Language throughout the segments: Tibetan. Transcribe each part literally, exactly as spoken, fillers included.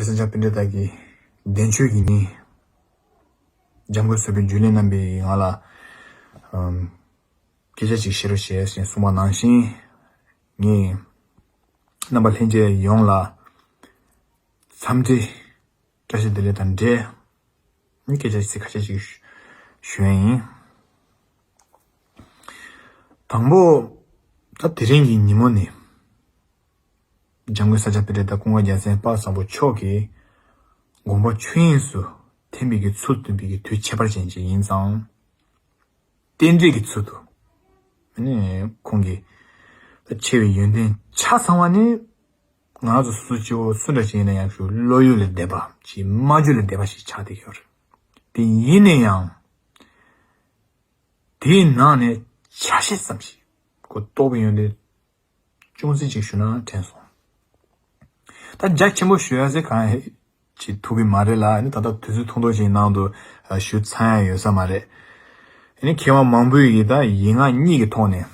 སེང་ལྕམ་པཎྜི་ཏ་གི་འདས་མཆོད་ཀྱི་ཉིན། འཇམ་མགོན་བསོད་པའི་འཇུ་ལེ་རྣམ་པས་ང་ལ་ཨམ་སྐད་ཆ་ཅིག་བཤད་རོགས་ཞེས་གསུངས་པ་ནང་བཞིན། ངས་རྣམ་པ་ལྷན་རྒྱས་ཡོངས་ལ་འཚམས་འདྲི་བཀྲ་ཤིས་བདེ་ལེགས་དང་འབྲེལ། སྐད་ཆ་ཚིག་ཁ་ཤས་ཤིག་ཞུ་ཡ་ཡིན། དང་པོ། ད་དེ་རིང་གི་ཉིན་མོ་ནི། འཇམ་མགོན་ས་སྐྱ་པཎྜི་ཏ་ཀུན་དགའ་རྒྱལ་མཚན་དཔལ་བཟང་པོ་མཆོག་གིས་དགོངས་པ་ཆོས་དབྱིངས་སུ་ཐིམ་པའི་གི་ཚུལ་སྟོན་པའི་གི་དུས་ཁྱད་པར་ཅན་ཅིག་ཡིན་ཙང་། རྟེན་འབྲེལ་གྱི་ཚུལ་དུ། ཨ་ནི་ཁོང་གིས་ཆེ་བའི་ཡོན་ཏན་ཆ་ཚང་བ་ནི། ང་རང་ཚོ་སོ་སོ་སྐྱེ་བོ་སུ་འདྲ་ཞིག་ཡིན་ན་ཡང་ཞུ་བློ་ཡུལ་ལས་འདས་པ་ཅིག་སྨྲ་བརྗོད་ལས་འདས་པ་ཞིག་ཆགས་བསྡད་ཀྱི་ཡོད་རེད། དེ་ཡིན་ན་ཡང་། དེའི་ནང་ནས་ཆ་ཤས་ཙམ་ཞིག་གོ་རྟོགས་པའི་ཡོན་ཏན་ཅུང་ཟད་ཅིག་ཞུ་ན་དྲན་སོང་། ད་རྒྱ་ཆེན་པོ་ཞུ་ཡ་ཟེར་གང་ཡང་ཅིག་ཐུབ་ཀྱི་མ་རེད་ལ། ཨ་ནི་ད་ལྟ་དུས་ཚོད་ཐུང་ཐུང་ཞིག་ནང་དུ་ཞུ་ཚར་ཡ་ཡོད་ས་མ་རེད། ཨ་ནི་མཁས་དབང་མང་པོས་ཡི་ད་ཡིག་ངག་གཉིས་ཀྱི་ཐོག་ནས།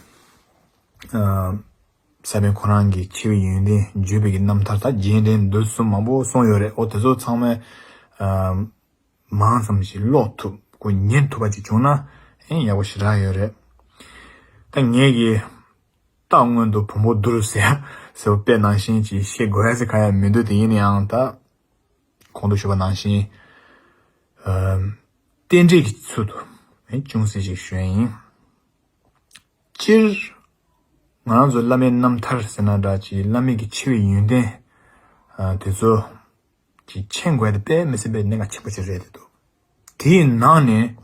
ས་པཎ་ཁོ་རང་གི་ཆེ་བའི་ཡོན་ཏན་བརྗོད་པའི་གི་རྣམ་ཐར་ད་རྒྱས་འགྲེལ་འདི་གསུམ་མང་པོ་གསུངས་ཡོད་རེད། འོ་དེ་ཚོ་ཚང་མ་མང་ཙམ་ཞིག་ཀློག་ཐུབ་ཁོ་ཉན་ཐུབ་པ་ཅིག་བྱུང་ན་ཨེ་ཡག་པོ་ཞེ་དྲག་ཡོད་རེད། ད་ངས་གི་རྟག་སྔོན་དུ་བུ་མོ་བསྡུར་ཟེར་ཟེར་བ་དཔེ་ནང་བཞིན་ཅིག་བཤད་དགོས་ཡ་ཟེར་ག་ཡ་མི་འདུག་དེ་ཡིན་ན་ཡང་ད། གོང་དུ་ཞུས་པ་ནང་བཞིན། ཨམ། རྟེན་འབྲེལ་གྱི་ཚུལ་དུ་ཨེ་ཅུང་ཟད་ཅིག་ཞུ་ཡ་ཡིན། སྤྱིར། ང་རང་ཚོ་བླ་མའི་རྣམ་ཐར་ཟེར་ན་འདྲ་ཅིག་བླ་མའི་གི་ཆེ་བའི་ཡོན་ཏན། ཨ། དེ་ཚོ་ཅིག་མཁྱེན་དགོས་དེ་དཔེ་མི་སྲིད་པའི་གནད་འགག་ཆེན་པོ་ཅིག་རེད་དེ་འདུག་དེའི་ནང་ནས་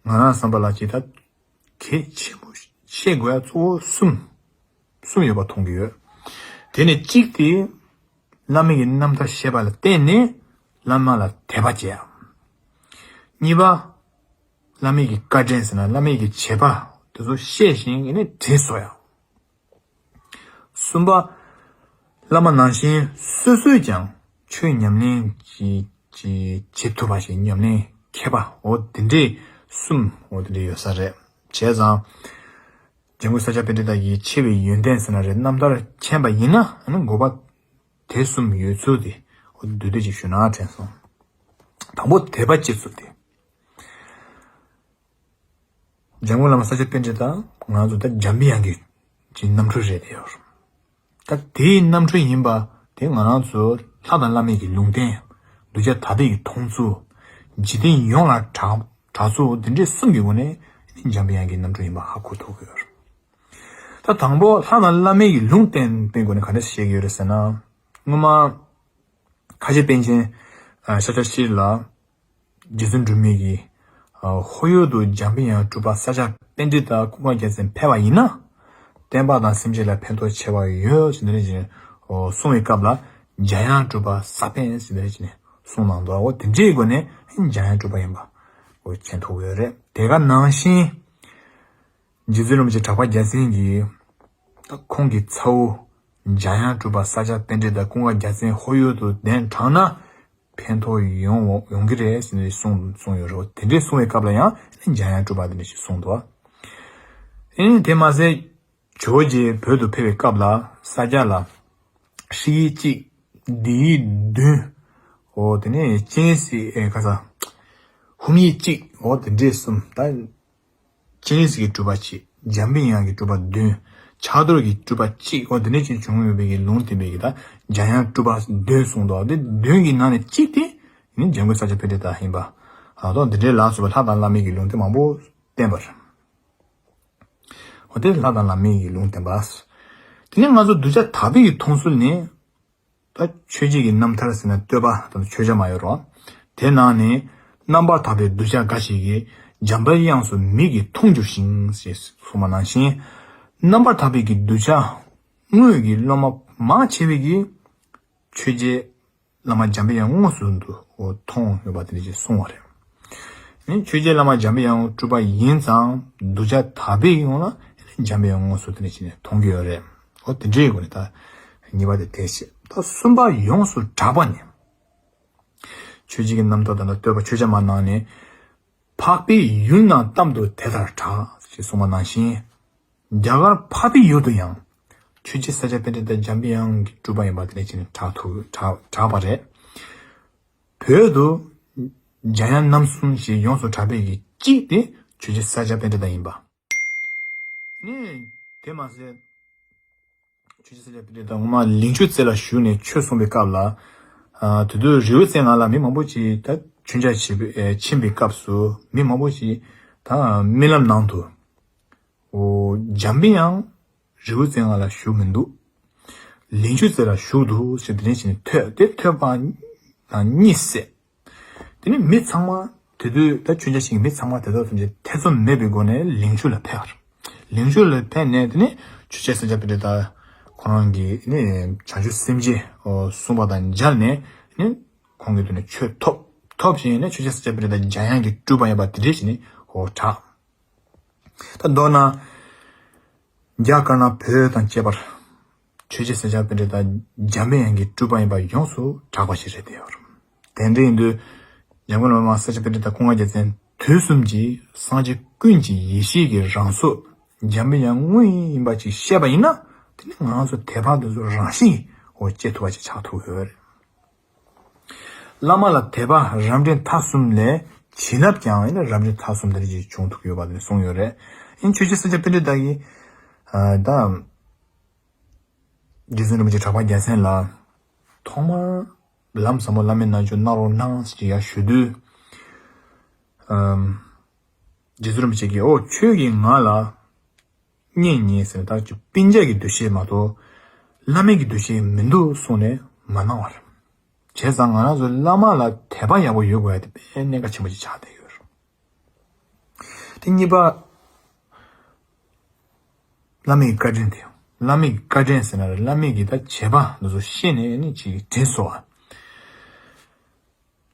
ང་རང་བསམ་པ་ལ་ཅིག་ད་གལ་ཆེན་པོ་ཤེས་དགོས་ཡ་གཙོ་བོ་གསུམ་གསུམ་ཡོད་པ་མཐོང་གི་ཡོད། དེ་ནས་གཅིག་དེ་བླ་མའི་གི་རྣམ་ཐར་ཤེས་པ་ལ་བརྟེན་ནས་བླ་མ་ལ་དད་པ་བྱེད་ཡ། གཉིས་པ། བླ་མའི་གི་བཀའ་དྲིན་ཟེར་ན་བླ་མའི་གི་བྱེད་པ་དེ་ཚོ་ཤེས་ཤིང་ནི་དྲིན་གཟོ་ཡ། གསུམ་པ། བླ་མ་ནང་བཞིན་སོ་སོས་ཀྱང་ཆོས་ཉམས་ལེན་གྱི་གྱི་བྱེད་ཐུབ་པ་ཞིག་ཉམས་ལེན་མཁས་པ་འོ་དེ་འདྲས་གསུམ་འོ་དེ་འདྲས་ཡོད་ས་རེད། བྱས་ཙང་། འཇམ་མགོན་ས་སྐྱ་པཎྜི་ཏ་ཡི་ཆེ་བའི་ཡོན་ཏན་ཟེར་ན་རེད། རྣམ་ཐར་མཁྱེན་པ་ཡིན་ན་ཨ་ནི་དགོས་པ་དེ་གསུམ་ཡོད་ཚུལ་དེ་འོ་བསྡུས་བསྡུས་ཅིག་ཞུ་ན་དྲན་སོང་། དང་པོ་དད་པ་སྐྱེ་ཚུལ་དེ། འཇམ་མགོན་བླ་མ་ས་སྐྱ་པཎྜི་ཏ་ང་ཚོ་ད་འཇམ་པའི་དབྱངས་ཀྱི་ཀྱི་རྣམ་འཕྲུལ་རེད་དེ་ཡོད། ད་དེའི་རྣམ་འཕྲུལ་ཡིན་པ་དེ་ང་རང་ཚོ་ལྷ་དང་བླ་མའི་གི་ལུང་བསྟན། གདུལ་བྱ་དག་པའི་གི་མཐོང་ཚུལ། འཇིག་རྟེན་ཡོངས་ལ་གྲགས་གྲགས་ཚུལ་འདི་འདྲའི་གསུམ་གྱི་སྒོ་ནས་འཇམ་པའི་དབྱངས་ཀྱི་རྣམ་འཕྲུལ་ཡིན་པ་ཧ་གོ་ཐུབ་ཀྱི་ཡོད། ད་དང་པོ་ལྷ་དང་བླ་མའི་གི་ལུང་བསྟན་པའི་སྒོ་ནས་ག་འདྲ་བཤད་ཀྱི་ཡོད་རེད་ཟེར་ན། སྔོན་མ་ཁ་ཆེ་པཎ་ཆེན་ཤཱཀྱ་ཤྲཱི་ལ། རྗེ་བཙུན་སྒྲོལ་མའི་གི་ཨ་ཧོར་ཡུལ་དུ་འཇམ་པའི་དབྱངས་སྤྲུལ་པ་ས་སྐྱ་པཎྜི་ཏ་ཀུན་དགའ་རྒྱལ་མཚན་ཕེབས་པ་ཡིན་ན། བསྟན་པ་དང་སེམས་ཅན་ལ་ཕན་ཐོགས་ཆེ་བ་ཡོད་ཟེར་ནས་ཨོ་གསུངས་པའི་སྐབས་ལ་འཇམ་དབྱངས་སྤྲུལ་པ་ས་པཎ་ཟེར་ནས་གསུངས་གནང་འདུག་འོ་དེ་འདྲའི་སྒོ་ནས་འཇམ་དབྱངས་སྤྲུལ་པ་ཡིན་པ་འོ་མཁྱེན་ཐུབ་ཡོད་རེད། དེ་ག་ནང་བཞིན་རྗེ་བཙུན་རིན་པོ་ཆེ་གྲགས་པ་རྒྱལ་མཚན་གྱིས་ད་ཁོང་གི་ཚ་བོ་འཇམ་དབྱངས་སྤྲུལ་པ་ས་སྐྱ་པཎྜི་ཏ་ཀུན་དགའ་རྒྱལ་མཚན་ཧོར་ཡུལ་དུ་གདན་དྲངས་ན། ཕན་ཐོགས་ཡོང་ཡོང་གི་རེད་ཟེར་ནས་གསུངས་གསུངས་ཡོད་རེད། དེ་འདྲའི་གསུང་བའི་སྐབས་ལ་ཡང་འཇམ་དབྱངས་སྤྲུལ་པ་དེ་འདྲ་ཞིག་གསུངས་འདུག་ཨེ་དེ་མ་ཟད་ཇོ་བོ་རྗེ་བོད་དུ་ཕེབས་པའི་སྐབས་ལ་ས་སྐྱ་ལ་ཧྲིལ་ཡིག་གཅིག་ལྡེ་ཡིག་བདུན། འོ་དེ་ནས་སྤྱན་གཟིགས་ཨེ་ཁ་ས་ཧཱུྃ་ཡིག་གཅིག་འོ་དེ་འདྲའི་གསུམ་ད། སྤྱན་རས་གཟིགས་ཀྱི་སྤྲུལ་པ་གཅིག་འཇམ་པའི་དབྱངས་ཀྱི་སྤྲུལ་པ་བདུན། ཕྱག་རྡོར་གྱི་སྤྲུལ་པ་གཅིག་འོ་དེ་འདྲ་ཅིག་བྱུང་ཡོད་པའི་གི་ལུང་བསྟན་པའི་གི་ད་འཇམ་དབྱངས་སྤྲུལ་པ་བདུན་གསུངས་འདུག་དེ་བདུན་གྱི་ནང་ནས་གཅིག་དེ་ནི་འཇམ་མགོན་ས་སྐྱ་པཎྜི་ཏ་ཡིན་པ། ཨ་ཐོག་འདི་འདྲའི་ལ་སོགས་པ་ལྷ་དང་བླ་མའི་གི་ལུང་བསྟན་མང་པོ་བསྟན་པ་རེད། འོ་དེ་ལྷ་དང་བླ་མའི་གི་ལུང་བསྟན་པ། དེ་ནས་ང་ཚོ་གདུལ་བྱ་དག་པའི་གི་མཐོང་ཚུལ་ནི། ད་ཆོས་བརྒྱད་ཀྱི་རྣམ་ཐར་ཟེར་ན་བསྟོད་པ་དང་མཆོད་བྱ་མ་ཡོད་རོ། དེ་ནང་ནས་རྣམ་པར་དག་པའི་གདུལ་བྱ་འགའ་ཞིག་གིས་འཇམ་པའི་དབྱངས་སུ་མིག་གིས་མཐོང་འགྱུར་ཞིང་ཞེས་གསུངས་པ་ནང་བཞིན། རྣམ་པར་དག་པའི་གི་གདུལ་བྱ་དངོས་ཀྱི་སློབ་མ་མང་ཆེ་བས་ཀྱི་ཆོས་རྗེ་བླ་མ་འཇམ་པའི་དབྱངས་དངོས་སུ་འདུ་མཐོང་ཡོད་པ་དེ་འདྲ་ཞིག་གསུངས་པ་རེད། ནི་ཆོས་རྗེ་བླ་མ་འཇམ་པའི་དབྱངས་སྤྲུལ་པ་ཡིན་ཙང་གདུལ་བྱ་དག་པའི་ཡོངས་ལ་འཇམ་པའི་དབྱངས་དངོས་སུ་དེ་ནས་ཕྱིན་ནས་མཐོང་གི་ཡོད་རེད། འོ་དེ་འདྲའི་སྒོ་ནས་ད་གཉིས་པ་དེ་དེ་བྱས། ད་གསུམ་པ་ཡོངས་སུ་གྲགས་པ་ནི། ཆོས་རྗེ་གི་རྣམ་ཐར་དང་བསྟོད་པ་མཆོད་བྱ་མ་ནང་ནས། འཕགས་པའི་ཡུལ་རྣམས་གཏམ་དུ་དེ་ལྟར་གྲགས་ཞེས་གསུངས་པ་ནང་བཞིན། རྒྱ་གར་འཕགས་པའི་ཡུལ་དུ་ཡང་ ཆོས་རྗེ་ས་སྐྱ་པཎྜི་ཏ་འཇམ་པའི་དབྱངས་ཀྱི་སྤྲུལ་པ་ཡིན་པ་དེ་ནས་བྱས་ནས་གྲགས་ཐུབ་གྲགས་གྲགས་པ་རེད། བོད་དུ་འཇམ་དབྱངས་རྣམ་གསུམ་ཞེས་ཡོངས་སུ་གྲགས་པའི་གི་གཅིག་དེ་ཆོས་རྗེ་ས་སྐྱ་པཎྜི་ཏ་ཡིན་པ། ནས་དེ་མ་ཟད། ཆོས་རྗེ་ས་སྐྱ་པཎྜི་ཏ་སྔོན་མ་ལིང་ཆུ་རྩེ་ལ་བཞུགས་ནས་ཆོས་གསུངས་པའི་སྐབས་ལ། ཨ་དེ་དུས་རི་བོ་རྩེ་ལྔ་ལ་མི་མང་པོ་ཅིག་ད་མཆོད་མཇལ་བྱེད་པའི་ཨེ་ཕྱིན་པའི་སྐབས་སུ་མི་མང་པོ་ཅིག་ད་རྨི་ལམ་ནང་དུ། འོ་འཇམ་པའི་དབྱངས་རི་བོ་རྩེ་ལྔ་ལ་བཞུགས་མི་འདུག་ལིང་ཆུ་རྩེ་ལ་བཞུགས་འདུག་ཞེས་དེ་ནས་ཕྱིན་ཐོས་དེ་ཐོས་པ་དང་གཉིད་སད། དེ་ནས་མི་ཚང་མ་དེ་དུས་ད་མཆོད་མཇལ་ཞིག་མི་ཚང་མ་དེ་དག་ཐམས་ཅད་ཐེ་ཚོམ་མེད་པའི་སྒོ་ནས་ལིང་ཆུ་ལ་ཕེབས་པ་རེད། ལིང་ཆུ་ལ་ཕེབས་ནས་དེ་ནས་ཆོས་རྗེ་ས་སྐྱ་པཎྜི་ཏ་ཁོ་རང་གིས་ནི་བྱང་ཆུབ་སེམས་བསྐྱེད་གསུངས་པ་དང་མཇལ་ནས་ནི་ཁོང་གི་དུས་ནས་ཆོས་ཐོབ་ཐོབ་བཞིན་ནས་ཆོས་རྗེ་ས་སྐྱ་པཎྜི་ཏ་འཇམ་དབྱངས་ཀྱི་སྤྲུལ་པ་ཡིན་པ་དེ་འདྲ་ཞིག་ནི་འོ་གྲགས། ད་མདོར་ན། རྒྱ་དཀར་ནག་བོད་དང་བཅས་པར། ཆོས་རྗེ་ས་སྐྱ་པཎྜི་ཏ་འཇམ་པའི་དབྱངས་ཀྱི་སྤྲུལ་པ་ཡིན་པ་ཡོངས་སུ་གྲགས་པ་ཞིག་རེད་དེ། དེ་འདྲ་ཡིན་དུས། འཇམ་མགོན་བླ་མ་ས་སྐྱ་པཎྜི་ཏ་སྐུ་ལྔ་བརྒྱ་ཚན་དུས་གསུམ་གྱི་སངས་རྒྱས་ཀུན་གྱི་ཡེ་ཤེས་ཀྱི་རང་གཟུགས་འཇམ་པའི་དབྱངས་དངོས་ཡིན་པ་ཅིག་ཤེས་པ་ཡིན་ན། དེ་ནི་ང་ཚོ་དད་པ་འདི་ཚོ་རང་བཞིན་འོ་སྐྱེ་ཐུབ་པ་ཅིག་ཆགས་ཐུབ་ཡོད་རེད། བླ་མ་ལ་དད་པ་རབ་འབྲིང་ཐ་གསུམ་ལས་བྱིན་རླབས་ཀྱང་ཡིན་ན་རབ་འབྲིང་ཐ་གསུམ་དེ་འདྲ་ཅིག་བྱུང་ཐུབ་ཀྱི་ཡོད་པ་དེ་གསུངས་ཡོད་རེད། ཡིན་ཆོས་རྗེ་ས་སྐྱ་པཎྜི་ཏ་གིས་ཨ་ད་རྗེ་བཙུན་རིན་པོ་ཆེ་གྲགས་པ་རྒྱལ་མཚན་ལ་ཐོག་མར་ལམ་ཟབ་མོ་བླ་མའི་རྣལ་འབྱོར་གནང་རོགས་གནང་ཞེས་ཡར་ཞུ་དུས། ཨམ། རྗེ་བཙུན་རིན་པོ་ཆེ་གིས་ཨོ་ཁྱོད་ཀྱིས་ང་ལ་བསྙེན་གཉིས་ཟེར་ད་ཅིག་སྤུན་མཆེད་ཀྱི་འདུ་ཤེས་མ་གཏོགས་བླ་མའི་གི་འདུ་ཤེས་མི་འདུག་གསུངས་ནས་མ་གནང་བར། བྱས་ཙང་ང་རང་ཚོ་བླ་མ་ལ་དད་པ་ཡག་པོ་ཡོད་དགོས་ཡ་དེ་དཔེ་གནད་འགག་ཆེན་པོ་ཅིག་ཆགས་བསྡད་ཡོད་རེད། དེ་གཉིས་པ། བླ་མའི་བཀའ་དྲིན་དེ། བླ་མའི་བཀའ་དྲིན་ཟེར་ན་བླ་མའི་གི་ད་བྱེད་པ་འདི་ཚོ་ཤེས་ནས་ནི་ཅིག་དྲིན་གཟོ་བ།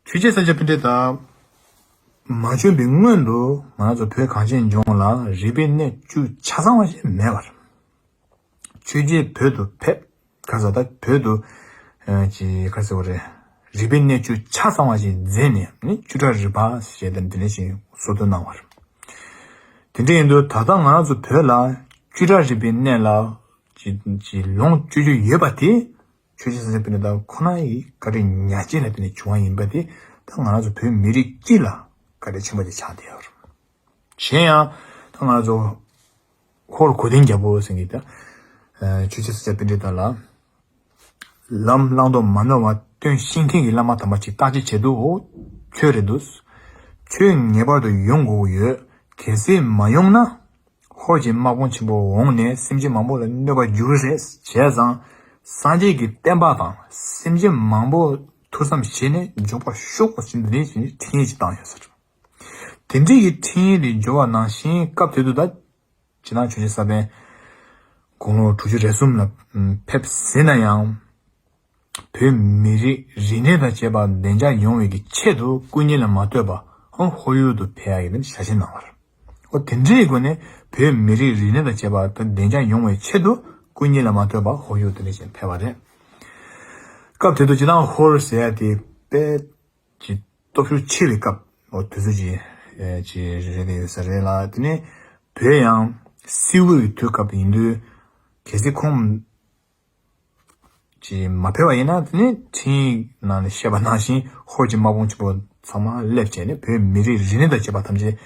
ཆོས་རྗེ་ས་སྐྱ་པཎྜི་ཏ་མ་བྱོན་པའི་སྔོན་དུ་ང་ཚོ་བོད་གངས་ཅན་ལྗོངས་ལ་རིག་པའི་གནས་བཅུ་ཆ་ཚང་བ་ཞིག་མེད་པར། ཆོས་རྗེ་བོད་དུ་ཕེབས། ག་ས་ད་བོད་དུ་ཨ་ཅི་ག་ཟེར་བ་རེད། རིག་པའི་གནས་བཅུ་ཆ་ཚང་བ་ཞིག་མཛད་ནས་ནི་བཅུ་ཕྲག་རིག་པ་ཞེས་དེ་འདི་ནས་ཞིག་གསོལ་སྟོན་གནང་བར། དེ་འདྲ་ཡིན་དུས་ད་ལྟ་ང་རང་ཚོ་བོད་ལ་བཅུ་ཕྲག་རིག་པའི་གནས་ལ་ཅི་ཅི་ལོངས་སྤྱོད་རྒྱུ་ཡོད་པ་དེ། ཆོས་རྗེ་ས་སྐྱ་པཎྜི་ཏ་ཁོ་ན་ཡི་བཀའ་དྲིན་ཉག་གཅིག་ལ་བརྟེན་ནས་བྱུང་བ་ཡིན་པ་དེ་ད་ང་རང་ཚོ་བོད་མི་རིགས་སྤྱི་ལ་བཀའ་དྲིན་ཆེན་པོ་ཅིག་ཆགས་བསྡད་ཡོད་རེད། གཞན་ཡང་ད་ང་རང་ཚོ་ཧོར་གོ་དན་རྒྱལ་པོ་ཟེར་གྱི་ད་ཆོས་རྗེ་ས་སྐྱ་པཎྜི་ཏ་ལ་ལམ་བླང་དོར་མ་ནོར་བ་སྟོན་ཤེས་མཁན་གྱི་བླ་མ་དམ་པ་ཅིག་བརྟག་དཔྱད་བྱས་འདུག་ཁྱོད་རེད་འདུག་ཁྱོད་ངེས་པར་དུ་ཡོང་དགོས་ཀྱི་ཡོད། གལ་སྲིད་མ་ཡོང་ན། ཧོར་གྱི་དམག་དཔུང་ཆེན་པོ་འོངས་ནས་སེམས་ཅན་མང་པོ་ལ་གནོད་པ་འགྱུར་གྱི་རེད། བྱས་ཙང་སངས་རྒྱས་ཀྱི་བསྟན་པ་དང་སེམས་ཅན་མང་པོ་ཐུགས་བསམ་བཞེས་ནས་འཇོག་པ་ཤོག་ཅེས་འདི་འདྲའི་འཕྲིན་ཡིག་ཅིག་བཏང་ཡོད་ཟེར། དེ་འདྲའི་གི་འཕྲིན་ཡིག་འདི་འབྱོར་བ་ནང་བཞིན་སྐབས་དེ་དུས་ད་ཇི་ལྟར་ཆོས་རྗེ་ས་པཎ་དགུང་ལོ་དྲུག་ཅུ་རེ་གསུམ་ལ་ཕེབས་ཟིན་ན་ཡང་། བོད་མི་རིགས་རིག་གནས་དང་བཅས་པ་བདེ་འཇགས་ཡོང་བའི་གི་ཆེད་དུ་སྐུ་ཉིད་ལ་མ་ལྟོས་པར་ཧོར་ཡུལ་དུ་ཕེབས་ཡག་གི་ཞལ་ཆད་གནང་བར། འོ་དེ་འདྲའི་སྒོ་ནས་བོད་མི་རིགས་རིག་གནས་དང་བཅས་པ་བདེ་འཇགས་ཡོང་བའི་ཆེད་དུ་སྐུ་ཉིད་ལ་མ་ལྟོས་པར་ཧོར་ཡུལ་དུ་ནས་ཕེབས་པ་རེད། སྐབས་དེ་དུས་སྤྱིར་བཏང་ཧོར་ཟེར་ཡ་དེ་དཔེ་ཅིག་སྟོབས་ཤུགས་ཆེ་བའི་སྐབས་འོ་དུས་ཚོད་ཅིག་ཅིག་རེད་དེ་ཡོད་ས་རེད་ལ། དེ་ནས་བོད་ཡང་སིལ་བུ་ཡི་དུས་སྐབས་ཡིན་དུས་གལ་སྲིད་ཁོང་ཅིག་མ་ཕེབས་པ་ཡིན་ན་དེ་ནི་འཕྲིན་ཡིག་ནང་ནས་བཤད་པ་ནང་བཞིན་ཧོར་གྱི་དམག་དཔུང་ཆེན་པོ་ཚང་མ་སླེབས་བྱས་ནས་བོད་མི་རིགས་རིག་གནས་དང་བཅས་པ་ཐམས་ཅད་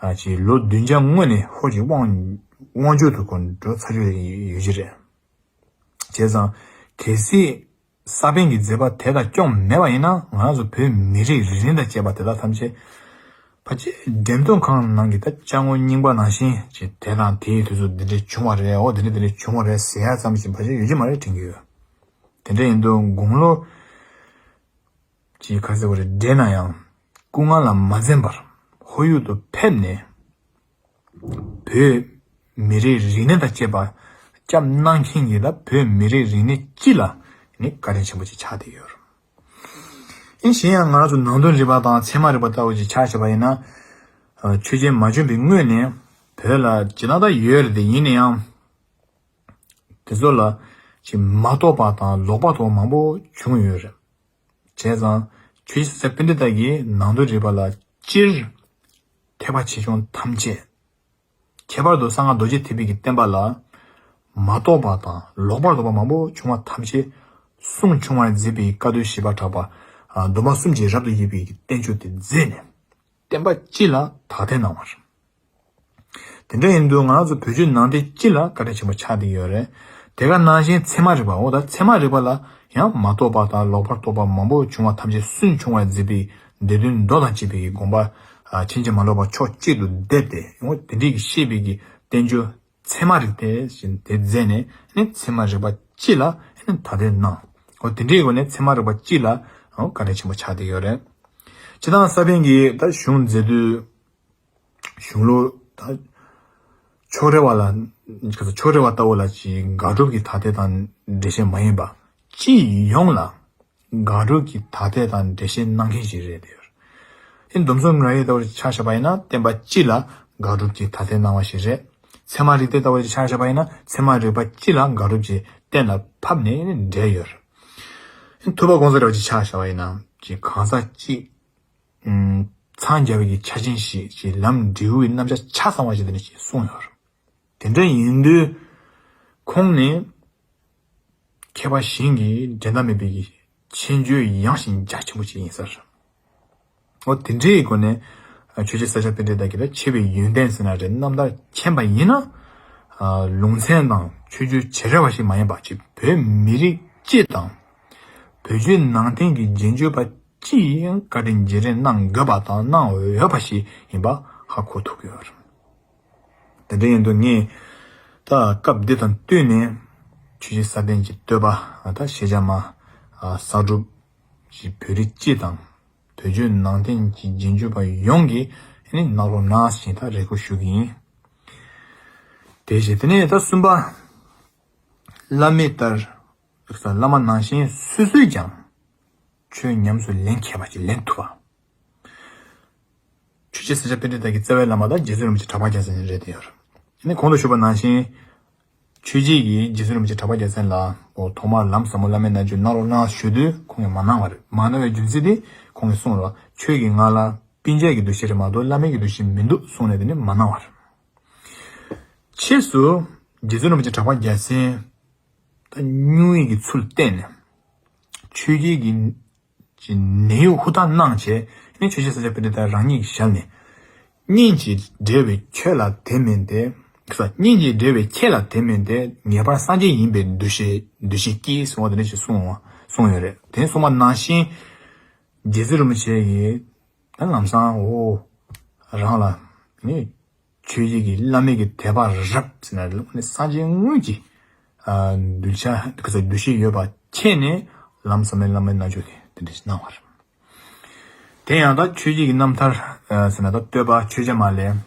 ཨ་ཅིག་ལོ་བདུན་བརྒྱ་སྔོན་ནས་ཧོར་གྱི་དབང་དབང་སྒྱུར་དུ་ཁོ་འགྲོ་ཚར་རྒྱུ་ཡོད་ཀྱི་རེད། བྱས་ཙང་གལ་སྲིད་ས་པཎ་གྱི་མཛད་པ་དེ་དག་སྐྱོང་མེད་པ་ཡིན་ན་ང་རང་ཚོ་བོད་མི་རིགས་རིག་གནས་དང་བཅས་པ་དེ་དག་ཐམས་ཅད་ཕལ་ཆེར་འགྲེམས་སྟོན་ཁང་ནང་གི་ད་ཅ་དངོས་རྙིང་པ་ནང་བཞིན་ཅིག་དེ་དང་དེའི་དུས་སུ་འདི་འདྲས་བྱུང་བ་རེད། འོ་འདི་འདྲས་འདི་འདྲས་བྱུང་བ་རེད་ཟེར་ཡ་ཙམ་ཞིག་ཕལ་ཆེར་ཡོད་ཀྱི་མ་རེད་དྲན་གྱི་ཡོད། དེ་འདྲ་ཡིན་དུས་དགུང་ལོ་ཅིག་ག་ཟེར་བ་རེད་འདྲེས་ན་ཡང་སྐུ་ངལ་ལ་མ་འཛེམས་པར་ཧོར་ཡུལ་དུ་ཕེབས་ནས་བོད་མི་རིགས་རིག་གནས་དང་བཅས་པ་སྐྱབས་གནང་མཁན་གྱི་ད་བོད་མི་རིགས་རིག་གནས་སྤྱི་ལ་ནི་བཀའ་དྲིན་ཆེན་པོ་ཅིག་ཆགས་བསྡད་ཡོད་རེད། ཨིན་གཞན་ཡང་ང་རང་ཚོ་ནང་དོན་རིག་པ་དང་ཚད་མ་རིག་པ་ལྟ་བུ་ཅིག་ཆ་བཞག་པ་ཡིན་ན། ཆོས་རྗེ་མ་བྱོན་པའི་སྔོན་ནས་བོད་ལ་ཇི་ལྟར་ད་ཡོད་རེད་དེ་ཡིན་ན་ཡང་། དེ་ཚོ་ལ་ཅིག་མ་རྟོགས་པ་དང་ལོག་པ་དང་མང་པོ་བྱུང་ཡོད་རེད། བྱས་ཙང་ཆོས་རྗེ་ས་སྐྱ་པཎྜི་ཏ་གིས་ནང་དོན་རིག་པ་ལ་སྤྱིར་ཐེག་པ་ཆེ་ཆུང་ཐམས་ཅད། ཁྱད་པར་དུ་གསང་སྔགས་རྡོ་རྗེ་ཐེག་པའི་གི་བསྟན་པ་ལ་ མ་རྟོགས་པ་དང་ལོག་པར་རྟོག་པ་མང་པོ་བྱུང་བ་ཐམས་ཅད་སུན་འབྱུང་བར་མཛད་པའི་བཀའ་སྡོད་བཞི་པ་གྲགས་པ། ཨ། སྡོམ་པ་གསུམ་གྱིས་རབ་ཏུ་དབྱེ་བའི་བསྟན་བཅོས་དེ་མཛད་ནས། བསྟན་པ་སྤྱི་ལ་དག་ཐེར་གནང་བ་རེད། དེ་འདྲ་ཡིན་དུས་ང་རང་ཚོ་བོད་བརྒྱུད་ནང་བསྟན་སྤྱི་ལ་བཀའ་དྲིན་ཆེན་པོ་ཆགས་བསྡད་ཡོད་རེད། དེ་ག་ནང་བཞིན་ཚད་མ་རིག་པའོ། ད་ཚད་མ་རིག་པ་ལ་ཡང་མ་རྟོགས་པ་དང་ལོག་པར་རྟོག་པ་མང་པོ་བྱུང་བ་ཐམས་ཅད་སུན་འབྱུང་བར་མཛད་པའི་སྡེ་བདུན་མདོ་དང་བཅས་པའི་དགོངས་པ། ཕྱིན་ཅི་མ་ལོག་པ་ཕྱོགས་གཅིག་ཏུ་བསྡེབས་ཏེ། འོ་དེ་འདྲའི་བཤད་པའི་གི་བསྟན་བཅོས་ཚད་མ་རིག་པ་ཞེས་དེ་མཛད་ནས་ནི་ཚད་མ་རིག་པ་སྤྱི་ལ་ནི་དག་ཐེར་གནང་། འོ་དེ་འདྲའི་སྒོ་ནས་ཚད་མ་རིག་པ་སྤྱི་ལ་འོ་བཀའ་དྲིན་ཆེན་པོ་ཆགས་བསྡད་ཡོད་རེད། སྤྱིར་བཏང་ས་པཎ་གྱིས་ད་གཞུང་མཛད་དུས། གཞུང་ལུགས་ད། ཕྱོགས་རེ་བ་ལ། ཕྱོགས་རེ་བ་ལྟ་བུ་ལ་ཅིག་དགག་སྒྲུབ་ཀྱི་དག་ཐེར་དང་འགྲེལ་བཤད་མ་ཡིན་པ། སྤྱི་ཡོངས་ལ་དགག་སྒྲུབ་ཀྱི་དག་ཐེར་དང་འགྲེལ་བཤད་གནང་མཁན་ཞིག་རེད་དེ། ཨེ་སྡོམ་གསུམ་རིག་པའི་ལྟ་བུ་ཆ་བཞག་པ་ཡིན་ན་བསྟན་པ་སྤྱི་ལ་དགག་སྒྲུབ་ཀྱི་དག་ཐེར་གནང་བ་ཞིག་རེད། ཚད་མ་རིག་པའི་ལྟ་བུ་ཆ་བཞག་པ་ཡིན་ན་ཚད་མ་རིག་པ་སྤྱི་ལ་དགག་སྒྲུབ་ཀྱི་གཏན་ལ་ཕབ་ནས་འགྲེལ་ཡོད་རེད། ཨེ་ཐུབ་པ་གོང་ས་རྡོ་རྗེ་ཆ་བཞག་པ་ཡིན་ན་ཅིག་གང་ཟག་གཅིག་ཨུམ། འཚང་རྒྱ་བའི་གི་ཆ་རྐྱེན་ཞིག་ཅིག་ལམ་འབྲས་བུའི་རྣམ་གཞག་ཆ་ཚང་བ་ཞིག་དེ་འདྲ་ཞིག་གསུངས་ཡོད་རེད། དེ་འདྲ་ཡིན་དུས། ཁོང་ནི་མཁས་པ་གཞན་གྱིས་འགྲན་ཟླ་མེད་པའི་གི་ཁྱད་ཆོས་ཡངས་ཤིང་རྒྱ་ཆེན་པོ་ཞིག་ཡིན་ས་རེད། འོ་དེ་འདྲའི་སྒོ་ནས་ཆོས་རྗེ་ས་སྐྱ་པཎྜི་ཏ་གིས་ད་ཆེ་བའི་ཡོན་ཏན་ཟེར་ན་རེད། རྣམ་ཐར་མཁྱེན་པ་ཡིན་ན། ལུང་ཚན་དང་ཆོས་བརྒྱུད་བྱེ་བྲག་པ་ཞིག་མ་ཡིན་པ་ཅིག་བོད་མི་རིགས་སྤྱི་དང་། བོད་བརྒྱུད་ནང་བསྟན་གྱི་རྗེས་འཇུག་པ་སྤྱིའི་བཀའ་དྲིན་རྗེས་དྲན་གནང་དགོས་པ་དང་གནང་འོས་པ་ཞིག་ཡིན་པ་ཧ་གོ་ཐུབ་ཀྱི་ཡོད་རེད། དེ་འདྲ་ཡིན་དུས་ངས་ད་སྐབས་འདི་དང་བསྟུན་ནས་ཆོས་རྗེ་ས་ལྡན་གྱི་བསྟོད་པ་ད་ཤེས་བྱ་མ་གསར་སྒྲུབ་ཀྱི་བོད་རིགས་སྤྱི་དང་བོད་བརྒྱུད་ནང་བསྟན་གྱི་རྗེས་འཇུག་པ་ཡོངས་ཀྱིས་གནང་རོགས་གནང་ཞེས་ད་རེ་སྐུལ་ཞུ་གི་ཡིན། དེ་བཞིན་དེ་ནས་ད་གསུམ་པ། བླ་མེད་ལྟར། བླ་མ་ནང་བཞིན་སོ་སོས་ཀྱང་ཆོས་ཉམས་སུ་ལེན་མཁས་པ་ཅིག་ལེན་ཐུབ་པ། ཆོས་རྗེ་ས་སྐྱ་པཎྜི་ཏ་གི་རྩ་བའི་བླ་མ་དང་རྗེ་བཙུན་རིན་པོ་ཆེ་གྲགས་པ་རྒྱལ་མཚན་རེད་དེ་ཡོད་རེད། ཨ་ནི་གོང་དུ་ཞུས་པ་ནང་བཞིན། ཆོས་རྗེ་གིས་རྗེ་བཙུན་རིན་པོ་ཆེ་གྲགས་པ་རྒྱལ་མཚན་ལ་འོ་ཐོག་མར་ལམ་ཟབ་མོ་བླ་མའི་རྣལ་འབྱོར་གནང་རོགས་གནང་ཞུ་དུས་ཁོང་གིས་མ་གནང་བ་རེད། མ་གནང་བའི་རྒྱུ་མཚན་དེ་ཁོང་གིས་གསུངས་རོགས། ཁྱོད་ཀྱིས་ང་ལ་སྤུན་མཆེད་ཀྱི་འདུ་ཤེས་རེད་མ་གཏོགས་བླ་མའི་གི་འདུ་ཤེས་མི་འདུག་གསུངས་ནས་དེ་ནི་མ་གནང་བ་རེད། ཕྱིས་སུ་རྗེ་བཙུན་རིན་པོ་ཆེ་གྲགས་པ་རྒྱལ་མཚན་ད་སྙུང་གཡས་ཀྱི་ཚུལ་བསྟན་ནས་ཆོས་རྗེ་གི་ནད་གཡོག་ཧུར་ཐག་གནང་བྱས་ནས་ཆོས་རྗེ་ས་སྐྱ་པཎྜི་ཏ་རང་ཉིད་ཀྱིས་ཞལ་ནས། སྙིང་རྗེས་འབྲེལ་བའི་ཆོས་ལ་དད་མིན་ཏེ། སྙིང་རྗེས་འབྲེལ་བའི་ཆོས་ལ་དད་མིན་ཏེ། ངེས་པར་སངས་རྒྱས་ཡིན་པའི་འདུ་ཤེས་འདུ་ཤེས་ཀྱིས་གསུངས་པ་དེ་འདྲ་ཞིག་གསུངས་གསུངས་ཡོད་རེད། དེ་གསུངས་པ་ནང་བཞིན་རྗེ་བཙུན་རིན་པོ་ཆེ་ཡིས་ད་ལམ་སང་འོ་རང་ལ་ནི། ཆོས་རྗེ་གི་བླ་མེད་ཀྱི་དད་པ་རབ་ཟེར་ན་ནི་སངས་རྒྱས་དངོས་ཀྱི་གདུལ་བྱ་ག་ཚོད་འདུ་ཤེས་ཡོད་པ་མཁྱེན་ནས་ལམ་ཟབ་མོའི་བླ་མའི་རྣལ་འབྱོར་དེ་དེ་འདྲ་ཞིག་གནང་བ་རེད། དེ་ཡང་ད་ཆོས་རྗེ་གི་རྣམ་ཐར་ཟེར་ན་ད་བསྟོད་པ་ཆོས་རྗེ་མ་ལས།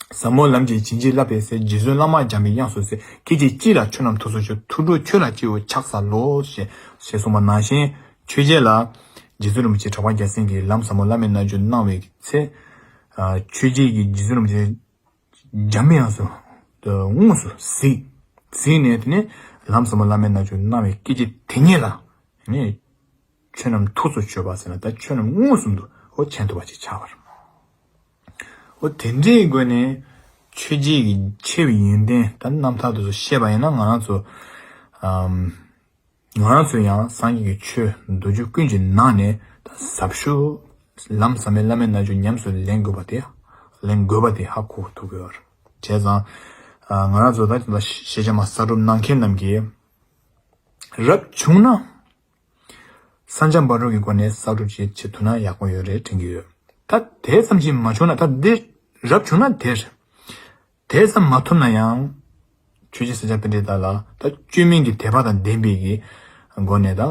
ཟབ་མོ་ལམ་གྱི་བྱིན་གྱིས་བརླབས་པའི་ཚེ། རྗེ་བཙུན་བླ་མ་འཇམ་པའི་དབྱངས་སུ་གསལ། སྐད་ཅིག་གཅིག་ལ་ཆོས་རྣམས་ཐུགས་སུ་ཆུད། ཐུགས་སྒྲུབ་ཁྱོད་ལ་སྤྱི་བོར་ཕྱག་འཚལ་ལོ། ཞེས་ཞེས་གསུངས་པ་ནང་བཞིན་ཆོས་རྗེ་ལ་རྗེ་བཙུན་རིན་པོ་ཆེ་གྲགས་པ་རྒྱལ་མཚན་གྱིས་ལམ་ཟབ་མོ་བླ་མའི་རྣལ་འབྱོར་གནང་བའི་ཚེ། ཆོས་རྗེ་གིས་རྗེ་བཙུན་རིན་པོ་ཆེ་འཇམ་པའི་དབྱངས་སུ་དངོས་སུ་གཟིགས། གཟིགས་ནས་དེ་ནས་ལམ་ཟབ་མོ་བླ་མའི་རྣལ་འབྱོར་གནང་བའི་སྐད་ཅིག་དེ་ཉིད་ལ་ནི་ཆོས་རྣམས་ཐུགས་སུ་ཆུད་པ་ཟེར་ན་ད་ཆོས་རྣམས་མངོན་སུམ་དུ་འོ་མཁྱེན་ཐུབ་པ་ཅིག་ཆགས་པ་རེད། འོ་དེ་འདྲའི་སྒོ་ནས་ཆོས་རྗེ་གི་ཆེ་བའི་ཡོན་ཏན་ད་རྣམ་ཐར་དུ་བཤད་པ་ཡིན་ན་ང་རང་ཚོ་ཨམ། ང་རང་ཚོས་ཡང་སངས་རྒྱས་ཀྱི་ཆོས་མདོ་རྒྱུད་ཀུན་གྱི་ནང་ནས་ད་ཟབ་ཤོས་ལམ་ཟབ་མོའི་བླ་མའི་རྣལ་འབྱོར་ཉམས་སུ་ལེན་དགོས་པ་དེ་ལེན་དགོས་པ་དེ་ཧ་གོ་ཐུབ་ཀྱི་ཡོད་རེད། བྱས་ཙང་ང་རང་ཚོ་ད་ལྟ་ཤེས་བྱ་མ་གསར་སྒྲུབ་གནང་མཁན་རྣམས་ཀྱིས་རབ་བྱུང་ན་ས་མཚམས་བར་དུ་གི་སྒོ་ནས་གསར་སྒྲུབ་བྱེད་བྱེད་ཐུབ་ན་ཡག་པོ་ཡོད་རེད་དྲན་གྱི་ཡོད། ད་དེ་ཙམ་གྱིས་མ་བྱུང་ན་ད་འདི་རབ་བྱུང་ན་དེ་རེད། དེ་ཙམ་མ་ཐུབ་ན་ཡང་ཆོས་རྗེ་ས་སྐྱ་པཎྜི་ཏ་ལ་ད་བཅོས་མིན་གྱི་དད་པ་དང་ལྡན་པའི་གི་སྒོ་ནས་ད་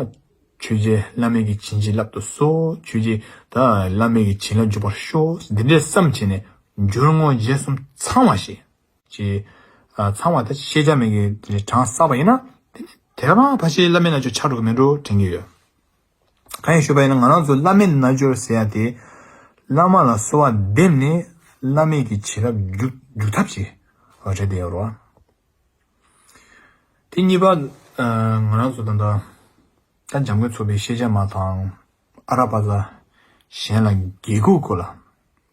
ཆོས་རྗེ་བླ་མའི་གི་བྱིན་གྱིས་བརླབ་ཏུ་གསོལ། ཆོས་རྗེ་ད་བླ་མའི་གི་བྱིན་རླབས་འཇུག་པར་ཤོག། འདི་འདྲའི་བསམ་བྱས་ནས་སྦྱོར་དངོས་རྗེས་གསུམ་ཚང་བ་ཞིག་ཅེས་ཚང་བ་ད་ཤེས་བྱ་མེད་གི་གྲངས་བསགས་པ་ཡིན་ན་དེ་ནི་དེ་རང་ཕལ་ཆེར་བླ་མའི་རྣལ་འབྱོར་ཆགས་འགྲོ་གི་མེད་འགྲོ་དྲན་གྱི་ཡོད། གང་ཡིན་ཞུས་པ་ཡིན་ན་ང་རང་ཚོ་བླ་མའི་རྣལ་འབྱོར་ཟེར་ཡ་དེ་བླ་མ་ལ་གསོལ་བ་འདེབས་ནས་བླ་མའི་གི་བྱིན་རླབས་རྒྱུག་རྒྱུག་ཐབས་ཤིག་རེད་དེ་ཡོད་རེད་བ། དེ་གཉིས་པ། ང་རང་ཚོ་ད་ལྟ་ད་འཇམ་མགོན་ཚོགས་པའི་ཤེས་བྱ་མ་དང་ཨ་ར་པ་ཙ་གཞན་ལ་དགེ་སྐུལ་སྐོར་ལ་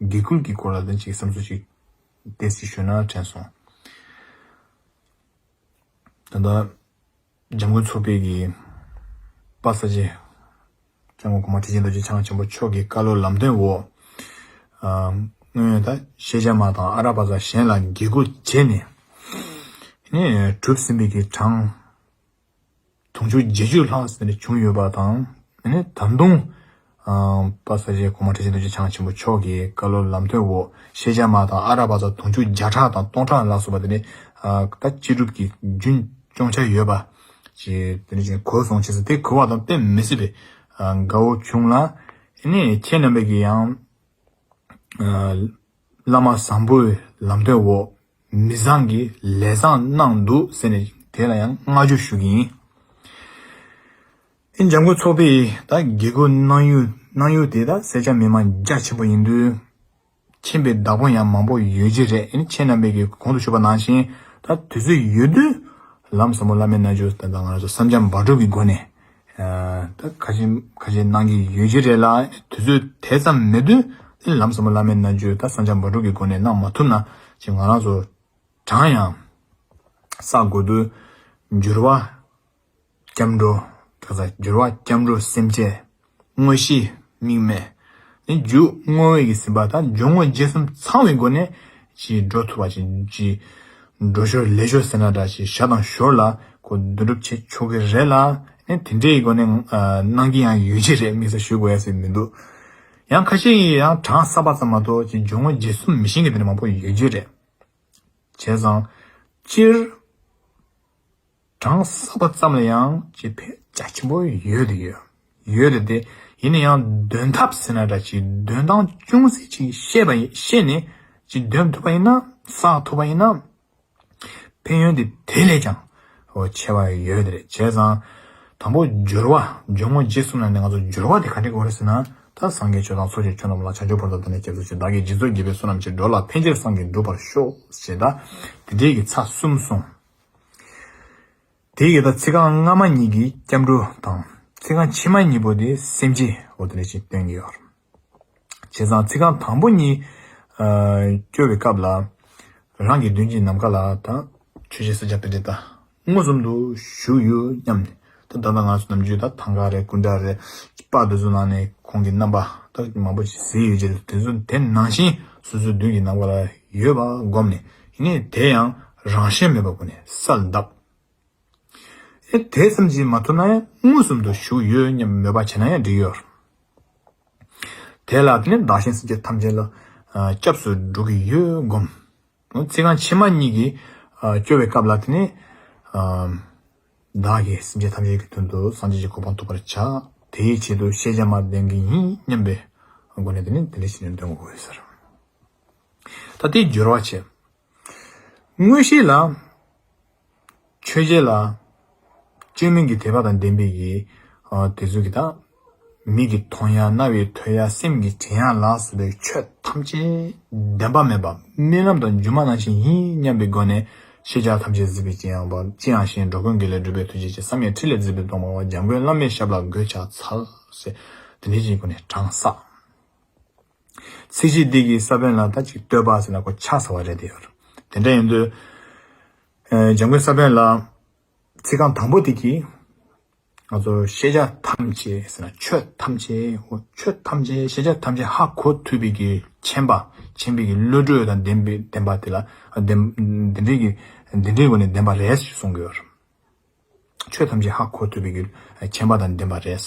དགེ་སྐུལ་གྱི་སྐོར་ལ་ད་ཅིག་བསམ་ཚུལ་ཅིག་ཏོག་ཙམ་ཞུས་ན་དྲན་སོང་། ད་ལྟ་འཇམ་མགོན་ཚོགས་པའི་གི་དཔལ་ས་སྐྱ་སྐྱབས་མགོན་གོང་མ་ཁྲི་ཆེན་རྡོ་རྗེ་འཆང་ཆེན་པོ་མཆོག་གི་བཀའ་སློབ་ལམ་སྟོན་འོག་ཨ། སྔོན་ཡོད་ད་ཤེས་བྱ་མ་དང་ཨ་ར་པ་ཙ་གཞན་ལ་དགེ་བསྐུལ་བྱས་ནས་ནི་གྲུབ་ཟིན་པའི་གི་གྲངས་དུང་ཕྱུར་བརྒྱད་ཅུ་ལྷག་ཟེར་ནས་བྱུང་ཡོད་པ་དང་། ནི་ད་དུང་ཨ། དཔལ་ས་སྐྱ་གོང་མ་ཁྲི་ཆེན་རྡོ་རྗེ་འཆང་ཆེན་པོ་མཆོག་གི་བཀའ་སློབ་ལམ་སྟོན་འོག་ཤེས་བྱ་མ་དང་ཨ་ར་པ་ཙ་དུང་ཕྱུར་བརྒྱ་ཕྲག་དང་སྟོང་ཕྲག་ལ་སོགས་པ་དེ་ནི་ཨ། ད་སྤྱི་སྒྲུབ་ཀྱི་རྒྱུན་སྐྱོང་འཆར་ཡོད་པ་ཅིག་དེ་ནི་ཅིག་གོ་སོང་། བྱས་ཙང་དེ་གོ་བ་དང་གཏན་མི་སྲིད་པའི་ཨ། དགའ་བོ་བྱུང་ལ། ནི་ཁྱེད་རྣམ་པས་ཀྱི་ཡང་ཨ། བླ་མ་བཟང་པོའི་ལམ་སྟོན་འོག་མི་བཟང་གི་ལས་བཟང་གནང་འདུག་ཟེར་ནས་དེ་ལ་ཡང་བསྔགས་བརྗོད་ཞུ་གི་ཡིན། ཨེ་འཇམ་མགོན་ཚོགས་པས་ད་དགེ་བསྐུལ་གནང་ཡུལ་གནང་ཡུལ་དེ་ད་སེར་སྐྱ་མི་མང་རྒྱ་ཆེན་པོ་ཡིན་དུས། མཁྱེན་པའི་བདག་པོ་ཡང་མང་པོ་ཡོད་ཀྱི་རེད། ཨེ་ཁྱེད་རྣམ་པས་ཀྱི་གོང་དུ་ཞུས་པ་ནང་བཞིན་ད་དུས་ཚོད་ཡོད་དུས་ལམ་ཟབ་མོ་བླ་མའི་རྣལ་འབྱོར་ད་ང་རང་ཚོ་བསམ་འཆར་འབའ་གྲུབ་ཀྱི་སྒོ་ནས་ད་ཁ་ཆེམས་ཁ་ཆེམས་གནང་གི་ཡོད་ཀྱི་རེད་ལ། དུས་ཚོད་དེ་ཙམ་མེད་དུས་ལམ་ཟབ་མོ་བླ་མའི་རྣལ་འབྱོར་ད་བསམ་འཆར་འབའ་གྲུབ་ཀྱི་སྒོ་ནས་གནང་མ་ཐུབ་ན་ཅིག་ང་རང་ཚོ་གྲངས་ཡང་བསགས་དགོས་དུས་འགྱུར་བ། སྐྱབས་འགྲོ། དེ་ཚོ་འགྱུར་བ་སྐྱབས་འགྲོ་སེམས་བསྐྱེད། དངོས་གཞི་དམིགས་མེད། ནི་རྒྱུ་བསྔོ་བའི་གི་སེམས་པ་དང་སྦྱོར་དངོས་རྗེས་གསུམ་ཚང་བའི་སྒོ་ནས་ཅིག་འགྲོ་ཐུབ་པ་ཅིག་ཅིག་འགྲོ་ཞོར་ལས་ཞོར་ཟེར་ན་འདྲ་ཅིག་ཞར་དང་ཞོར་ལ་ཁོ་བསྡུ་སྒྲུབ་བྱེད་ཆོག་གི་རེད་ལ། ནི་དེ་འདྲའི་སྒོ་ནས་གནང་གི་ཡང་ཡོད་ཀྱི་རེད། དམིགས་བསལ་ཞུ་དགོས་ཡ་ཟེར་མི་འདུག་ཡང་ཁ་ཤས་ཀྱིས་ཡང་གྲངས་བསགས་པ་ཙམ་མ་གཏོགས་ཅིག་སྦྱོར་དངོས་རྗེས་གསུམ་མི་ཤེས་མཁན་དེ་འདྲ་མང་པོ་ཡོད་ཀྱི་རེད། བྱས་ཙང་སྤྱིར། གྲངས་བསགས་པ་ཙམ་ལ་ཡང་ཅིག་ཕན་རྒྱ་ཆེན་པོ་ཡོད་དེ་ཡོད། ཡོད་དེ་དེ་ཡིན་ན་ཡང་འདོན་ཐབས་ཟེར་ན་འདྲ་ཅིག་འདོན་སྟངས་ཅུང་ཟད་ཅིག་ཤེས་པ་ཡིན་ཤེས་ནས་ཅིག་འདོན་ཐུབ་པ་ཡིན་ན་བསགས་ཐུབ་པ་ཡིན་ན་ཕན་ཡོན་དེ་དེ་ལས་ཀྱང་ཧོ་ཆེ་བ་ཡོད་དེ་རེད། བྱས་ཙང་དང་པོ་སྦྱོར་བ་སྦྱོར་དངོས་རྗེས་གསུམ་ལ་ནི་ང་ཚོ་སྦྱོར་བ་དེ་ག་འདྲ་དགོས་རེད་ཟེར་ན་ད་སངས་རྒྱས་ཆོས་དང་ཚོགས་ཀྱི་མཆོག་རྣམས་ལ། བྱང་ཆུབ་བར་དུ་བདག་ནི་སྐྱབས་སུ་མཆི། བདག་གིས་སྦྱིན་སོགས་བགྱིས་པའི་བསོད་ནམས་ཀྱིས། འགྲོ་ལ་ཕན་ཕྱིར་བསམ་གྱིས་འགྲུབ་པར་ཤོག་ཅེས་ད་དེ་འདྲའི་གི་ཚར་གསུམ་སོང་། དེ་ཡི་ད་ཚིག་རྐང་སྔ་མ་གཉིས་ཀྱིས་སྐྱབས་འགྲོ་དང་། ཚིག་རྐང་ཕྱི་མ་གཉིས་པོ་དེ་སེམས་བསྐྱེད་འོ་དེ་འདྲ་ཞིག་སྟོན་གྱི་ཡོད། བྱས་ཙང་ཚིག་རྐང་དང་པོ་གཉིས་ཨ་སྐྱོར་བའི་སྐབས་ལ་རང་གི་མདུན་གྱི་ནམ་མཁའ་ལ་ད་ཆོས་རྗེ་ས་སྐྱ་པཎྜི་ཏ་མངོན་སུམ་དུ་བཞུགས་ཡོད་སྙམ་ནས། ད་ད་ལྟ་ང་ཚོ་ནམ་རྒྱུན་ད་ཐང་ག་རེད་སྐུ་འདྲ་རེད་པར་དེ་ཚོ་ནང་ནས་ཁོང་གི་རྣམ་པ་ད་མང་པོ་ཞིག་གཟིགས་ཡོད་ཀྱི་རེད། དེ་ཚོ་དེ་ནང་བཞིན་སོ་སོའི་མདུན་གྱི་ནམ་མཁའ་ལ་ཡོད་པ་བསྒོམས་ནས་ཡིན་ནའི་དེ་ཡང་རང་ཞེན་མེད་པ་སྒོ་ནས་གསལ་གདབ། ཨེ་དེ་ཙམ་གྱིས་མ་ཐུབ་ན་ཡང་མངོན་སུམ་དུ་བཞུགས་ཡོད་སྙམ་མོས་པ་བྱས་ན་ཡང་འགྲིག་ཡོད། དེ་ལ་དེ་ནས་བདག་གཞན་སེམས་ཅན་ཐམས་ཅད་ལ་ཨ་སྐྱབས་སུ་འགྲོ་གི་ཡོད་བསྒོམ། ཚིག་རྐང་ཕྱི་མ་གཉིས་ཀྱིས་ཨ་སྐྱོར་བའི་སྐབས་ལ་དེ་ནས་ཨ་བདག་གིས་སེམས་ཅན་ཐམས་ཅད་ཀྱི་དོན་དུ་སངས་རྒྱས་ཀྱི་གོ་འཕང་ཐོབ་པར་བྱ། དེའི་ཆེད་དུ་ཤེས་བྱ་མ་འདོན་གྱི་ཡིན་སྙམ་པའི་སྒོ་ནས་དེ་ནས་དེ་འདྲ་ཞིག་ནས་འདོན་དགོས་ཡོད་ཟེར། ད་དེའི་སྦྱོར་བ་བྱས། དངོས་གཞི་ལ། ཆོས་བརྒྱད་ལ། བཅོས་མིན་གྱི་དད་པ་དང་ལྡན་པའི་གི་ཨ་དེ་ཚོ་གི་ད། མིག་གིས་མཐོང་ཡ། རྣ་བས་ཐོས་ཡ། སེམས་ཀྱིས་དྲན་ཡ་ལ་སོགས་པའི་ཆོས་ཐམས་ཅད་བདེན་པ་མེད་པ་རྨི་ལམ་དང་སྒྱུ་མ་ནང་བཞིན་ཡིན་སྙམ་པའི་སྒོ་ནས་ཤེས་བྱ་ཐམས་ཅད་གཟིགས་པའི་ཅི་ཡང་པ་ཅི་ཡང་ཞེན། འགྲོ་ཀུན་དགེ་ལེགས་སྒྲུབ་པའི་ཐུགས་རྗེ་ཆེ། བསམ་ཡས་ཕྲིན་ལས་མཛད་པའི་སྟོང་པ་པ། འཇམ་མགོན་བླ་མའི་ཞབས་ལ་མགོས་ཕྱག་འཚལ་ཟེར་དེ་འདྲའི་ཅིག་སྒོ་ནས་གྲངས་བསགས། ཚིགས་བཅད་འདི་གི་ས་བོན་ལ་ད་ཅིག་བསྟོད་པ་ཟེར་ན་ཁོ་ཕྱག་འཚལ་བ་རེད་དེ་ཡོད། དེ་འདྲ་ཡིན་དུས། ཨ་འཇམ་མགོན་ས་བོན་ལ་ཚིག་རྐང་དང་པོ་དེ་གིས་ང་ཚོ་ཤེས་བྱ་ཐམས་ཅད་ཟེར་ན་ཆོས་ཐམས་ཅད་ཆོས་ཐམས་ཅད་ཤེས་བྱ་ཐམས་ཅད་ཧ་གོ་ཐུབ་པའི་གི་མཁྱེན་པ་མཁྱེན་པའི་གི་བློ་གྲོས་དང་ལྡན་པའི་ལྡན་པ་དེ་ལ་ཨ་ལྡན་འདི་འདྲའི་གི་འདི་འདྲའི་སྒོ་ནས་ལྡན་པ་རེད་ཞེས་གསུང་གི་ཡོད། ཆོས་ཐམས་ཅད་ཧ་གོ་ཐུབ་པའི་གི་མཁྱེན་པ་དང་ལྡན་པ་རེད།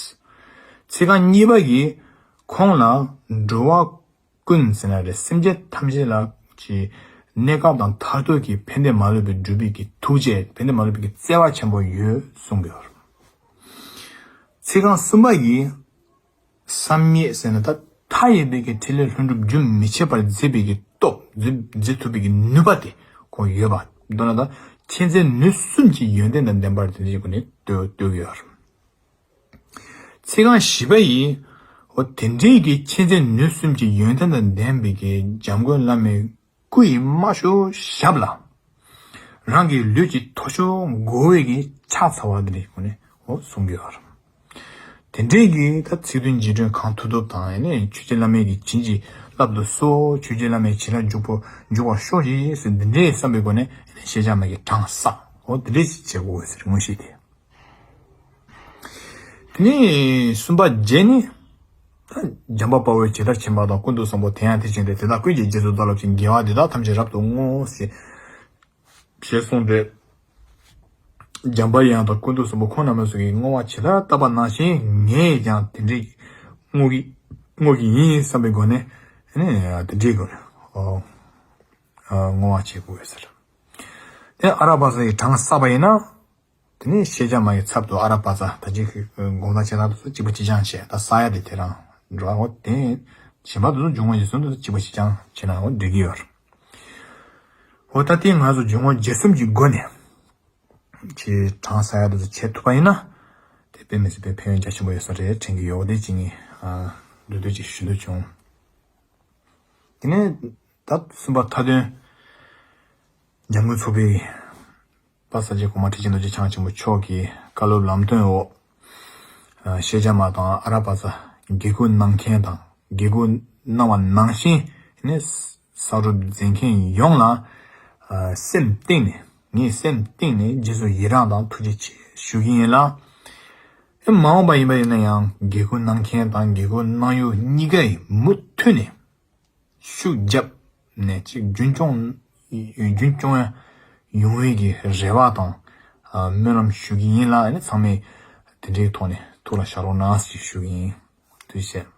ཚིག་རྐང་གཉིས་པ་གིས་ཁོང་ལ་འགྲོ་བ་ཀུན་ཟེར་ན་རེད། སེམས་ཅན་ཐམས་ཅད་ལ་ཀྱི་གནས་སྐབས་དང་མཐར་ཐུག་གི་ཕན་བདེ་མ་ལུས་པའི་སྒྲུབ་པའི་གི་ཐུགས་རྗེ་ཕན་བདེ་མ་ལུས་པའི་གི་བརྩེ་བ་ཆེན་པོ་ཡོད་གསུང་གི་ཡོད། ཚིག་རྐང་གསུམ་པ་གིས། བསམ་ཡས་ཟེར་ན་ད་མཐའ་ཡས་པའི་གི་ཕྲིན་ལས་ལྷུན་གྲུབ་རྒྱུན་མི་འཆད་པར་མཛད་པའི་གི་སྟོབས་མཛད་མཛད་ཐུབ་པའི་གི་ནུས་པ་དེ་ཁོང་ཡོད་པ། མདོར་ན་ད་མཁྱེན་བརྩེ་ནུས་གསུམ་གྱི་ཡོན་ཏན་དང་ལྡན་པར་དེ་འདྲའི་སྒོ་ནས་བསྟོད་བསྟོད་ཀྱི་ཡོད། ཚིག་རྐང་བཞི་པ་ཡིས་འོ་དེ་འདྲའི་གི་མཁྱེན་བརྩེ་ནུས་གསུམ་གྱི་ཡོན་ཏན་དང་ལྡན་པའི་གི་འཇམ་མགོན་བླ་མའི་སྐུ་ཡི་དམར་ཤོག་ཞབས་ལ་རང་གི་ལུས་ཀྱི་མཐོ་ཤོས་མགོ་བོའི་གི་ཕྱག་འཚལ་བ་འདི་རེད་ཁོང་ནས་འོ་གསུང་གི་ཡོད་རེད། དེ་འདྲའི་གི་ད་ཚིག་བདུན་རྗེས་དྲན་གང་ཐུབ་ཐུབ་དང་ཡང་ནས་ཆོས་རྗེ་བླ་མའི་གི་བྱིན་གྱིས་བརླབ་ཏུ་གསོལ། ཆོས་རྗེ་བླ་མའི་བྱིན་རླབས་འཇུག་པོ་འཇུག་པར་ཤོག་ཅིག་ཟེར་འདི་འདྲའི་བསམ་པའི་སྒོ་ནས་ཤེས་བྱ་མ་གི་གྲངས་བསགས་ འོ་དེ་འདྲས་ཞིག་བྱེད་དགོས་ཟེར། དངོས་གཞི་དེ། དེ་ནས་གསུམ་པ་བརྒྱད་ནི། ད་འཇམ་དཔལ་དཔའ་བོས་ཇི་ལྟར་མཁྱེན་པ་དང་། ཀུན་ཏུ་བཟང་པོ་དེ་ཡང་དེ་བཞིན་ཏེ། དེ་དག་ཀུན་གྱི་རྗེས་སུ་བདག་སློབ་ཅིང་། དགེ་བ་འདི་དག་ཐམས་ཅད་རབ་ཏུ་བསྔོ། ཞེས་ཞེས་གསུངས་ཏེ། འཇམ་དཔལ་དབྱངས་དང་ཀུན་ཏུ་བཟང་པོ་ཁོང་རྣམ་པ་ཚོ་གིས་བསྔོ་བ་ཇི་ལྟར་བཏབ་པ་ནང་བཞིན་ངས་ཀྱང་དེ་འདྲའི་བསྔོ་གི་བསྔོ་གི་ཡིན་བསམ་པའི་སྒོ་ནས་ནི་དེ་འདྲའི་སྒོ་ནས་ཨོ་ཨ་བསྔོ་བ་བྱེད་དགོས་ཟེར། དེ་ཨ་ར་པ་ཙ་ཡི་གྲངས་བསགས་པ་ཡིན་ན། དེ་ནས་ཤེས་བྱ་མ་ཡི་ཚབ་ཏུ་ཨ་ར་པ་ཙ། ད་ཅི་དགོངས་དག་ཆེ་ན་དུ་གཅིག་པ་གཅིག་རྐྱང་བྱས། ད་ས་ཡ་དེ་དེ་རང་འགྲོ་འོ་དེ། གཞན་པ་དུ་འབྱུང་བ་ཡི་ཟུང་དུ་གཅིག་པ་གཅིག་རྐྱང་བྱས་ན་འོ་འགྲིག་གི་ཡོད། འོ་ད་དེ་ང་ཚོ་འབྱུང་བ་བརྒྱད་གསུམ་གྱི་སྒོ་ནས་ཅི་གྲངས་ས་ཡ་དུ་བྱེད་ཐུབ་པ་ཡིན་ན། དེ་དཔེ་མི་སྲིད་པའི་ཕན་ཡོན་རྒྱ་ཆེན་པོ་ཡོད་ས་རེད་དྲན་གྱི་ཡོད། དེ་གཅིག་ངས་འདུག་འདུག་ཅིག་ཞུ་འདོད་བྱུང་། དེ་ནས་ད་གསུམ་པ་མཐའ་དོན། འཇམ་མགོན་ཚོགས་པའི་པ་ས་ཆེན་གོང་མ་ཁྲི་ཆེན་རྡོ་རྗེ་འཆང་ཆེན་པོ་མཆོག་གི་བཀའ་སློབ་ལམ་སྟོན་འོག་ཤེས་བྱ་མ་དང་ཨ་ར་པ་ཙ་དགེ་བསྐུལ་གནང་མཁན་དང་། དགེ་བསྐུལ་གནང་བ་ནང་བཞིན་ནི་ས་རུབ་མཛད་མཁན་ཡོངས་ལ་སེམས་གཏིང་ནས། ངས་སེམས་གཏིང་ནས་རྗེས་སུ་ཡི་རང་དང་ཐུགས་རྗེ་ཆེ་ཞུ་གི་ཡིན་ལ། མ་འོངས་པ་ཡིན་པ་ཡིན་ན་ཡང་དགེ་བསྐུལ་གནང་མཁན་དང་དགེ་བསྐུལ་གནང་ཡུལ་གཉིས་ཀ་ཡི་མུ་མཐུད་ནས་ཤུགས་བརྒྱབ་ནས་ཅིག་རྒྱུན་སྐྱོང་རྒྱུན་སྐྱོང་ཡ་ཡོང་བའི་གི་རེ་བ་དང་སྨོན་ལམ་ཞུ་གི་ཡིན་ལ། ཨ་ནི་ཚང་མས་དེ་འདྲའི་ཐོག་ནས་ཐུགས་ལ་བཞག་རོགས་གནང་ཞེས་ཞུ་གི་ཡིན། ཐུགས་རྗེ་ཆེ།